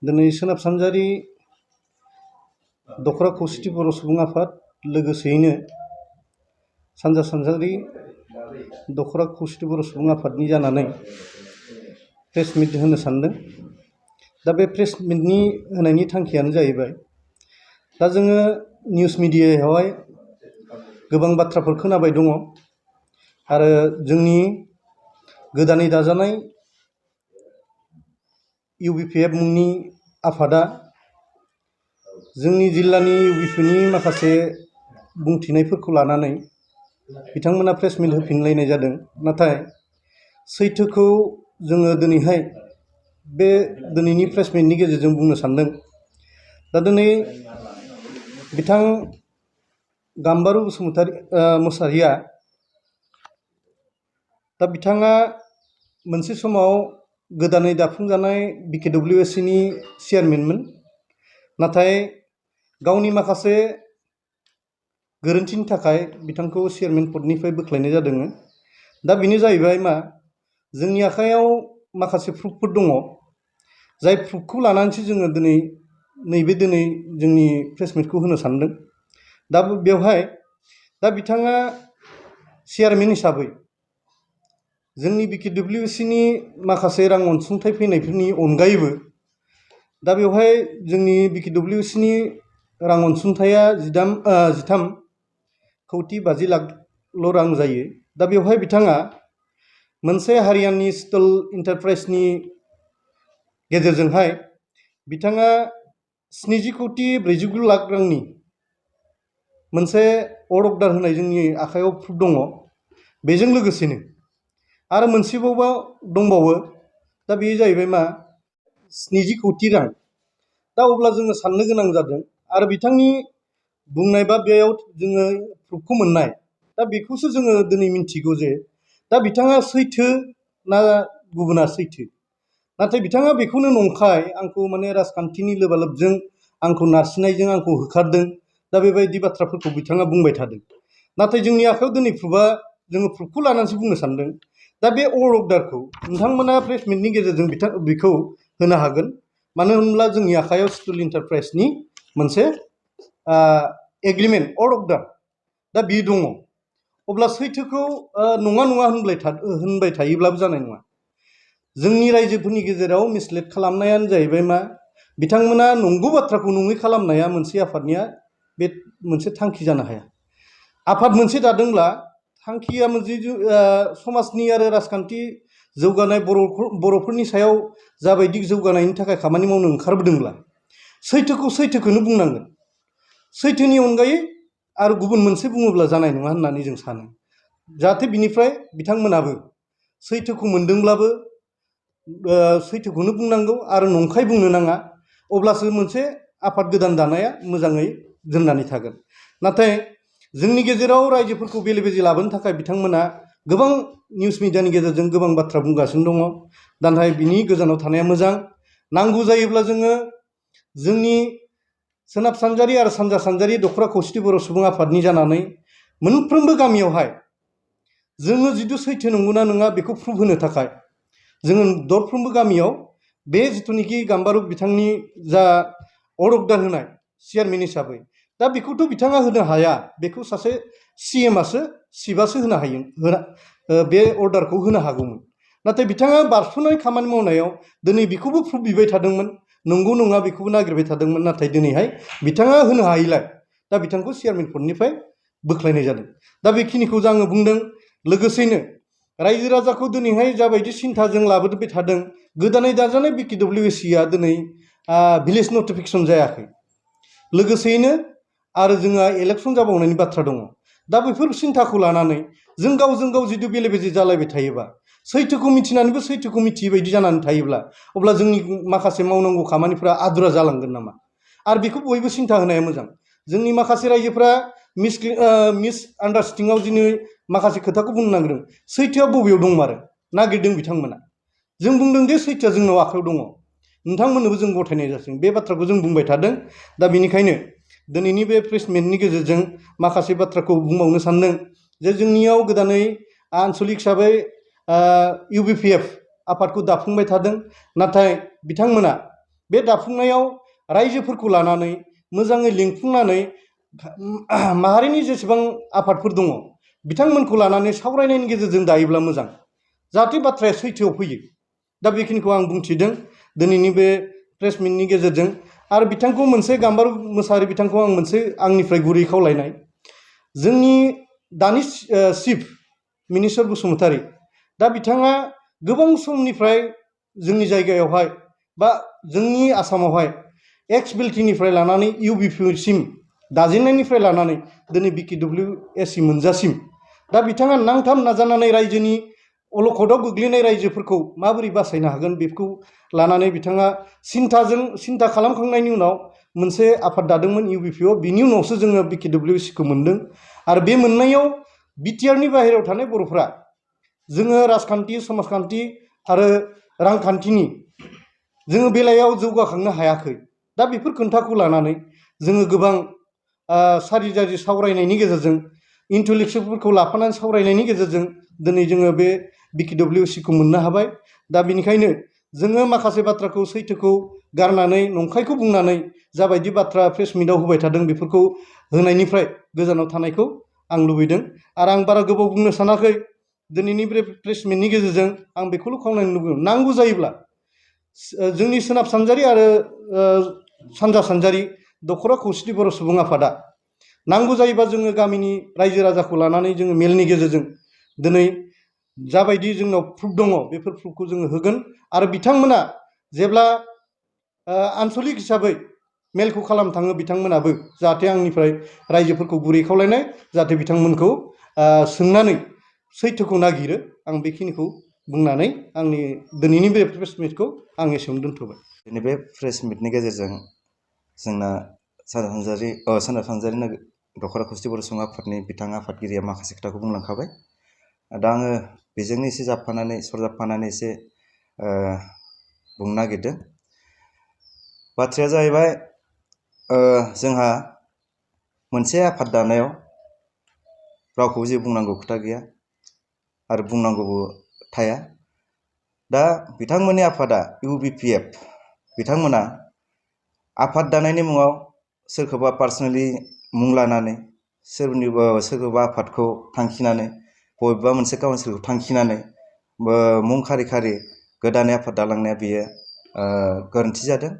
दिनै सोनाब सानजारि दख'र खौसेथि बर' सुबुं आफाद लोगोसेयैनो सानजा सानजारि दख'र खौसेथि बर' सुबुं आफादनि जानानै प्रेस मिट होनो सानदों। दा बे प्रेस मिटनि होनायनि थांखियानो जाहैबाय, दा जोङो निउस मिडियायावहाय गोबां बाथ्राफोर खोनाबाय दङ आरो जोंनि गोदानै दाजानाय UBPF मुंनि आफादा जोंनि जिल्लानि UBPनि माखासे बुंथिनायफोरखौ लानानै बिथांमोना प्रेस मिट होफिनलायनाय जादों। नाथाय सैथोखौ जोङो दिनैहाय बे दिनैनि प्रेस मिटनि गेजेरजों बुंनो सानदों। दा दिनै बिथां गाम्बारु मुसाहारिया दा बिथाङा मोनसे समाव गोदानै दाफुंजानाय BKWSनि चेयारमेनमोन। नाथाय गावनि माखासे गोरोन्थिनि थाखाय बिथांखौ चेयारमेन पदनिफ्राय बोख्लायनाय जादोंमोन। दा बेनो जाहैबाय मा, जोंनि आखायाव माखासे प्रुफफोर दङ, जाय प्रुफखौ लानानैसो जोङो दिनै जोंनि प्रेस मिटखौ होनो सानदों। दा बेवहाय बिथाङा चेयारमेन हिसाबै जोंनि BKWSनि माखासे रां अनसुंथाइ फैनायफोरनि अनगायैबो दा बेवहाय जोंनि BKWSनि रां अनसुंथाइया 13,50 लाखल' रां जायो। दा बेवहाय बिथाङा मोनसे हारियाननि स्टल इन्टारप्राइजनि गेजेरजोंहाय बिथाङा 70,49 लाख रांनि मोनसे अर्डार होनाय जोंनि आखायाव प्रुफ दङ। बेजों लोगोसेनो आरो मोनसेबावबा दंबावो। दा बेयो जाहैबाय मा, 70 कौटि रां। दा अब्ला जोङो साननो गोनां जादों आरो बिथांनि बुंनाय बा बेयाव जोङो प्रुफखौ मोननाय, दा बेखौसो जोङो दिनै मिन्थिगौ जे दा बिथाङा सैथो ना गुबुना सैथो। नाथाय बिथाङा बेखौनो नंखाय आंखौ माने राजखान्थिनि लोबालोबजों आंखौ नारसिननायजों आंखौ होखारदों। दा बेबायदि बाथ्राफोरखौ बिथाङा बुंबाय थादों। नाथाय जोंनि आखायाव दिनै जोङो प्रुफखौ लानानैसो बुंनो सानदों। दा बे अर्डारखौ नोंथांमोना प्रेस मिटनि गेजेरजों बेखौ होनो हागोन। मानो होनब्ला जोंनि आखायाव स्टल इन्टारप्राइजनि मोनसे एग्रिमेन्ट अर्डार दा बियो दङ। अब्ला सैथोखौ नङा होनबाय थायोब्लाबो जानाय नङा। जोंनि रायजोफोरनि गेजेराव मिसलिड खालामनायानो जाहैबाय मा, बिथांमोना नंगौ बाथ्राखौ नङै खालामनाया मोनसे आफादनिया बे मोनसे थांखि जानो हाया। आफाद मोनसे दादोंब्ला थांखिया मोनसे समाजनि आरो राजखान्थि जौगानाय बर'फोरनि सायाव जाबायदि जौगानायनि थाखाय खामानि मावनो ओंखारबोदोंब्ला सैथोखौनो बुंनांगोन। सैथोनि अनगायै आरो गुबुन मोनसे बुङोब्ला जानाय नङा होननानै जों सानो। जाहाथे बिनिफ्राय बिथांमोनाबो सैथोखौ मोनदोंब्लाबो सैथोखौनो बुंनांगौ आरो नंखाय बुंनो नाङा। अब्लासो मोनसे आफाद गोदान दानाया मोजाङै दोननानै थागोन। नाथाय जोंनि गेजेराव रायजोफोरखौ बेले बेजे लाबोनो थाखाय बिथांमोना गोबां निउस मिडियानि गेजेरजों गोबां बाथ्रा बुंगासिनो दङ। नाथाय बिनि गोजानाव थानाया मोजां। नांगौ जायोब्ला जोङो जोंनि सोनाब सानजारि आरो सानजा सानजारि दख'र खौसेथि बर' सुबुं आफादनि जानानै मोनफ्रोमबो गामियावहाय जोङो जिथु सैथो नंगौना नङा बेखौ प्रुफ होनो थाखाय जोङो दरफ्रोमबो गामियाव बे जिथुनिखि गाम्बारु बिथांनि जा अर्डार होनाय चेयारमेन हिसाबै, दा बेखौथ' बिथाङा होनो हाया। बेखौ सासे CMआसो सिबासो होनो हायो, बे अर्डारखौ होनो हागौमोन। नाथाय बिथाङा बारस'नाय खामानि मावनायाव दिनै बेखौबो प्रुफ बिबाय थादोंमोन, नंगौ नङा बेखौबो नागिरबाय थादोंमोन। नाथाय दिनैहाय बिथाङा होनो हायैलाय दा बिथांखौ चेयारमेन पदनिफ्राय बोख्लायनाय जादों। दा बेखिनिखौ आङो बुंदों। लोगोसेनो रायजो राजाखौ दिनैहाय जाबायदि सिन्थाजों लाबोबाय थादों, गोदानै दाजानाय BKWSआ दिनै भिलेज नटिफिकेसन जायाखै। लोगोसेयैनो आरो जोंहा इलेक्सन जाबावनायनि बाथ्रा दङ। दा बेफोर सिन्थाखौ लानानै जों गावजों गाव जिथु बेले बेजे जालायबाय थायोबा, सैथोखौ मिथिनानैबो सैथोखौ मिथियै बायदि जानानै थायोब्ला, अब्ला जोंनि माखासे मावनांगौ खामानिफोरा आदुरा जालांगोन नामा? आरो बेखौ बयबो सिन्था होनाया मोजां। जोंनि माखासे रायजोफ्रा मिसआन्डारस्टेन्डिंआव दिनै माखासे खोथाखौ बुंनो नागिरदों। सैथोआ बबेयाव दंमारो नागिरदों बिथांमोना। जों बुंदों जे सैथोआ जोंनाव आखायाव दङ, नोंथांमोननोबो जों गथायनाय जासिगोन। बे बाथ्राखौ जों बुंबाय थादों। दा बेनिखायनो दिनैनि बे प्रेस मिटनि गेजेरजों माखासे बाथ्राखौ बुंबावनो सानदों जे जोंनियाव गोदानै आनसलिक हिसाबै UBPF आफादखौ दाफुंबाय थादों। नाथाय बिथांमोना बे दाफुंनायाव रायजोफोरखौ लानानै मोजाङै लिंफुंनानै माहारिनि जेसेबां आफादफोर दङ बिथांमोनखौ लानानै सावरायनायनि गेजेरजों दायोब्ला मोजां, जाहाथे बाथ्राया सैथोआव फैयो। दा बेखिनिखौ आं बुंथिदों दिनैनि बे प्रेस मिटनि गेजेरजों। आरो बिथांखौ मोनसे गाम्बारु मोसाहारि बिथांखौ आं मोनसे आंनिफ्राय गुरै खावलायनाय, जोंनि दानि चिफ मिनिस्टार बसुमतारी, दा बिथाङा गोबां समनिफ्राय जोंनि जायगायावहाय बा जोंनि आसामावहाय एक्स बिएलटिनिफ्राय लानानै इउबिपिसिम दाजेननायनिफ्राय लानानै दिनै BKWSC मोनजासिम दा बिथाङा नांथाब नाजानानै रायजोनि अलखदाव गोग्लैनाय रायजोफोरखौ माबोरै बासायनो हागोन बेखौ लानानै बिथाङा सिन्था खालामखांनायनि उनाव मोनसे आफाद दादोंमोन इउबिपिआव। बिनि उनावसो जोङो BKWSCखौ मोन्दों। आरो बे मोननायाव बिटिआरनि बाहेरायाव थानाय बर'फ्रा जोङो राजखान्थि समाजखान्थि आरो रांखान्थिनि जोङो बेलायाव जौगाखांनो हायाखै। दा बेफोर खोन्थाखौ लानानै जोङो गोबां सारि जारि सावरायनायनि गेजेरजों इन्टेलेक्सुवेलफोरखौ लाफानानै सावरायनायनि गेजेरजों दिनै जोङो बे BKWSCखौ मोननो हाबाय। दा बेनिखायनो जोङो माखासे बाथ्राखौ सैथोखौ गारनानै नंखायखौ बुंनानै जाबायदि बाथ्रा प्रेस मिटआव होबाय थादों बेफोरखौ होनायनिफ्राय गोजानाव थानायखौ आं लुबैदों। आरो आं बारा गोबाव बुंनो सानाखै, दिनैनि बे प्रेस मिटनि गेजेरजों आं बेखौल' खावलायनो लुबैदों, नांगौ जायोब्ला जोंनि सोनाब सानजारि आरो सानजा सानजारि दख'रा खौसेथि बर' सुबुं आफादा नांगौ जायोबा जोङो गामिनि रायजो राजाखौ लानानै जोङो मेलनि गेजेरजों दिनै जाबायदि जोंनाव प्रुफ दङ बेफोर प्रुफखौ जोङो होगोन। आरो बिथांमोना जेब्ला आन्सलिक हिसाबै मेलखौ खालामनो थाङो बिथांमोनाबो जाहाथे आंनिफ्राय रायजोफोरखौ गुरै खावलायनाय जाहाथे बिथांमोनखौ सोंनानै सैथोखौ नागिरो। आं बेखिनिखौ बुंनानै आंनि दिनैनि बे प्रेस मिटखौ आं एसेयावनो दोनथ'बाय। दिनै बे प्रेस मिटनि गेजेरजों जोंना सोनाब सानजारि दख'रा खौसेथि बर' सुबुं आफादनि बिथां आफादगिरिया माखासे खोथाखौ बुंलांखाबाय। दा आङो बेजोंनो एसे सरजाबफानानै एसे बुंनो नागिरदों। बाथ्राया जाहैबाय जोंहा मोनसे आफाद दानायाव रावखौबो जेबो बुंनांगौ खोथा गैया आरो बुंनांगौबो थाया। दा बिथांमोननि आफादा इउबिपिएफ बिथांमोना आफाद दानायनि मुङाव सोरखौबा पार्सनेलि मुं लानानै सोरखौबा आफादखौ थांखिनानै बबेबा मोनसे काउन्सिलखौ थांखिनानै मुं खारि खारि गोदानै आफाद दालांनाया बेयो गोरोन्थि जादों।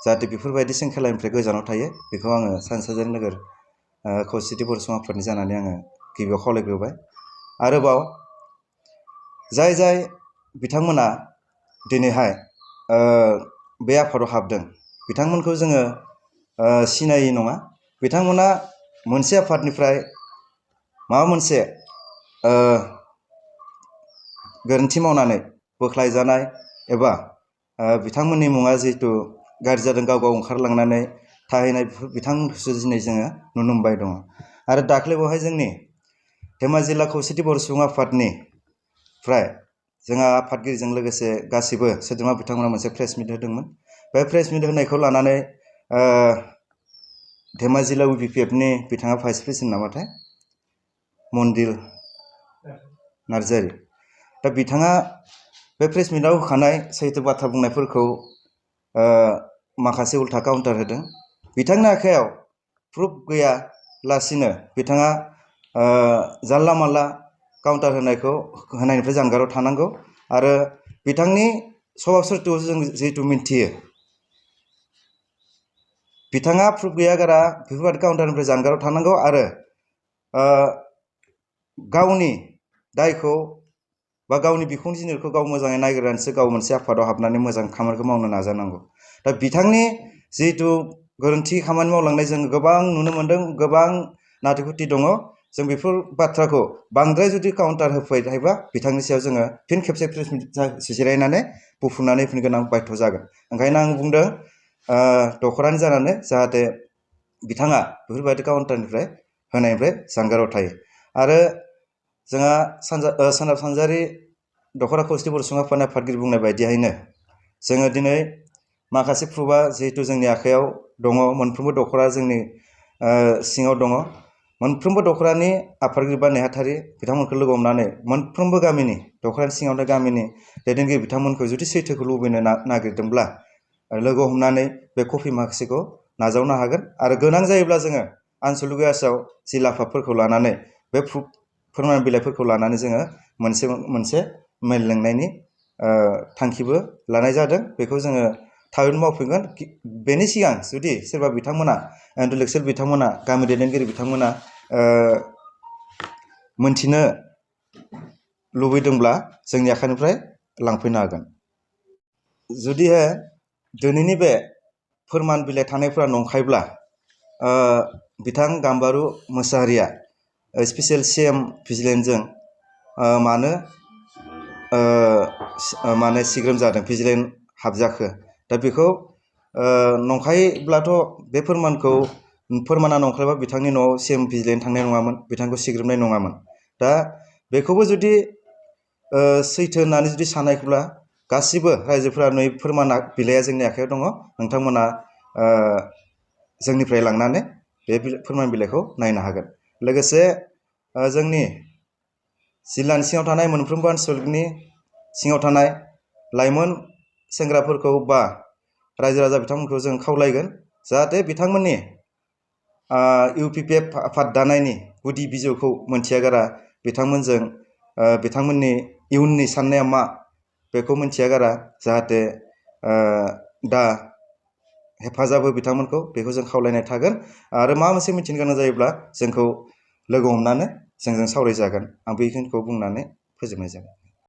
जाहाथे बेफोरबायदि खेलानिफ्राय गोजानाव थायो बेखौ आङो सानजारि नोगोर खौसेथि बर' सुबुं आफादनि जानानै आङो गिबियाव खावलायग्रोबाय। आरोबाव जाय बिथांमोना दिनैहाय बे आफादाव हाबदों बिथांमोनखौ जोङो सिनायै नङा। बिथांमोना मोनसे आफादनिफ्राय माबा मोनसे गोरोन्थि मावनानै बोख्लायजानाय एबा बिथांमोननि मुङा जिहेतु गाज्रि जादों गाव ओंखारलांनानै थाहैनाय बिथांमोनखौसो दिनै जोङो नुनो मोनबाय दङ। आरो दाख्लै बावहाय जोंनि धेमाजि जिल्ला खौसेथि बर' सुबुं आफादनिफ्राय जोंहा आफादगिरिजों लोगोसे गासिबो सोद्रोमा बिथांमोना मोनसे प्रेस मिट होदोंमोन। बे प्रेस मिट होनायखौ लानानै धेमाजि जिल्ला इउबिपिएफनि बिथाङा भाइस प्रेसिडेन्ट नामाथाय मन्दिर नार्जारि, दा बिथाङा बे प्रेस मिटआव होखानाय सैथो बाथ्रा बुंनायफोरखौ माखासे उल्था काउन्टार होदों। बिथांनि आखायाव प्रुफ गैयालासिनो बिथाङा जानला मानला काउन्टार होनायनिफ्राय जानगाराव थानांगौ। आरो बिथांनि सभाब सरित्रखौ जों जिहेतु मिन्थियो, बिथाङा प्रुफ गैया गारा बेफोरबायदि काउन्टारनिफ्राय जानगाराव थानांगौ आरो गावनि दायखौ बा गावनि बिखुं जिनिरखौ गाव मोजाङै नागिरनानैसो गाव मोनसे आफादाव हाबनानै मोजां खामानिखौ मावनो नाजानांगौ। दा बिथांनि जिहेतु गोरोन्थि खामानि मावलांनाय जों गोबां नुनो मोन्दों, गोबां नाथुखुथि दङ। जों बेफोर बाथ्राखौ बांद्राय जुदि काउन्टार होफैबाय थायोबा बिथांनि सायाव जोङो फिन खेबसे प्रेस मिट जिरायनानै बुफुंनानै फैनो गोनां बायध' जागोन। ओंखायनो आं बुंदों दख'रानि जानानै जाहाथे बिथाङा बेफोरबायदि काउन्टारनिफ्राय होनायनिफ्राय जानगाराव थायो। आरो जोंहा सोनाब सानजारि दख'रा खौसेथि बर' सुबुं आफादनि आफादगिरि बुंनाय बायदियैनो जोङो दिनै माखासे प्रुफआ जिहेतु जोंनि आखायाव दङ, मोनफ्रोमबो दख'रा जोंनि सिङाव दङ। मोनफ्रोमबो दख'रानि आफादगिरि बा नेहाथारि बिथांमोनखौ लोगो हमनानै मोनफ्रोमबो गामिनि दख'रानि सिङावनो गामिनि दैदेनगिरि बिथांमोनखौ जुदि सैथोखौ लुबैनो नागिरदोंब्ला लोगो हमनानै बे कफि माखासेखौ नाजावनो हागोन आरो गोनां जायोब्ला जोङो आनसलिक आसाव जिल्ला आफादफोरखौ लानानै बे फोरमान बिलाइफोरखौ लानानै जोङो मोनसे मेल लेंनायनि थांखिबो लानाय जादों बेखौ जोङो थाबैनो मावफिनगोन बेनि सिगां जुदि सोरबा बिथांमोना इन्टेलेक्सुयेल बिथांमोना गामि दैदेनगिरि बिथांमोना मोनथिनो लुबैदोंब्ला जोंनि आखाइनिफ्राय लांफैनो हागोन जुदिहाय दिनैनि बे फोरमान बिलाइ थानायफ्रा नंखायब्ला बिथां गाम्बारु मोसाहारिया स्पेसियेल CM भिजिलेन्सजों मानो सिग्रोम जादों भिजिलेन्स हाबजाखो दा बेखौ नंखायब्लाथ' बे फोरमाना नंखायबा बिथांनि न'आव CM भिजिलेन्स थांनाय नङामोन बिथांखौ सिग्रोमनाय नङामोन दा बेखौबो जुदि सैथो होननानै जुदि साननायब्ला गासिबो रायजोफोरा नै फोरमाना बिलाइया जोंनि आखायाव दङ नोंथांमोना जोंनिफ्राय लांनानै बे फोरमान बिलाइखौ नायनो हागोन लोगोसे जोंनि जिल्लानि सिङाव थानाय मोनफ्रोमबो आनसलिकनि सिङाव थानाय लाइमोन सेंग्राफोरखौ बा रायजो राजा बिथांमोनखौ जों खावलायगोन जाहाथे बिथांमोननि UPPF आफाद दानायनि गुदि बिजौखौ मोनथियागारा बिथांमोनजों बिथांमोननि इयुननि साननाया मा बेखौ मोनथियागारा जाहाथे दा हेफाजाब हो बिथांमोनखौ बेखौ जों खावलायनाय थागोन आरो माबा मोनसे मिथिनो गोनां जायोब्ला जोंखौ लोगो हमनानै जोंजों सावरायजागोन आं बेखिनिखौ बुंनानै फोजोबनाय जागोन